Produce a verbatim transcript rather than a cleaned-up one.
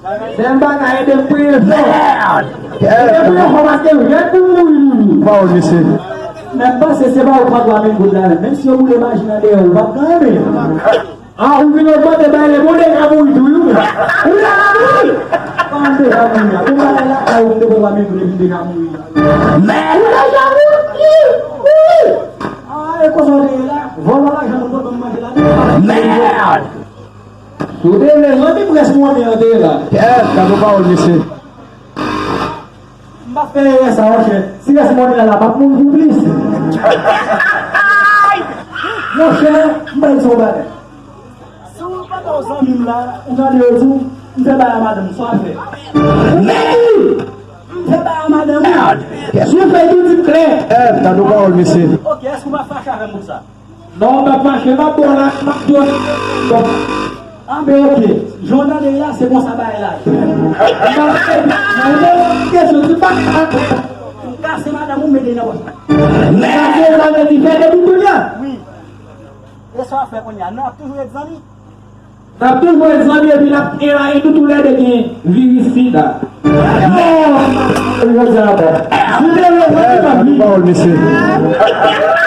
Menm bagay, ede m priye fò. Ede m priye fò paske m ret pou m mouri toujou. Pawòl mesye. Men m panse se pa ou k pran twa mil goud la menm. Menm si yo boule machin nan dèyè w, ou p ap gen anyen. Ah, ou vin ogmante bay le moun deja mouri tou, wi. Ou la la mouri. Kòman m deja mouri la? Pou m pa la, la, ou m deja mouri. Mèd! Ou deja mouri? Wi. Ah, e konsa w te ye la? Vòlò lajan moun pa ban m manje la. Mèd! Si w te vle zanmi m, rès monnen an te ye la. Yes, gade yon pawòl, mesye. M pa fè erè sa, monchè. Si rès monnen an la, m ap mouri pou plis. Monchè, m pral di w yon bagay. Si w pa ta w zanmi m la, ou tande yo di w, m fè bagay a madanm, sa w ap fè? Men! M fè bagay a madanm ou. Si w fè tou di m klè. Eh, tande yon pawòl, mesye. Ok, èske w pa fache avè m pou sa? Non, m p ap fache, m ap bon la, m ap bon. Bon. Ah, men ok. Jan w tande la, se konsa bagay la ye. M ap fè, nan yon kesyon, ti pa. M kase madanm ou, m mete nan pòch. Kase, sa vle di fè depi kounye a. Wi. E sa w ap fè kounye a? Nou ap toujou ret zanmi? N ap toujou ret zanmi epi n ap erayi nou toulède gen viris sida. Non! Jodi a bon. Si w te vle zanmi, m ap vini. Pawòl, mesye.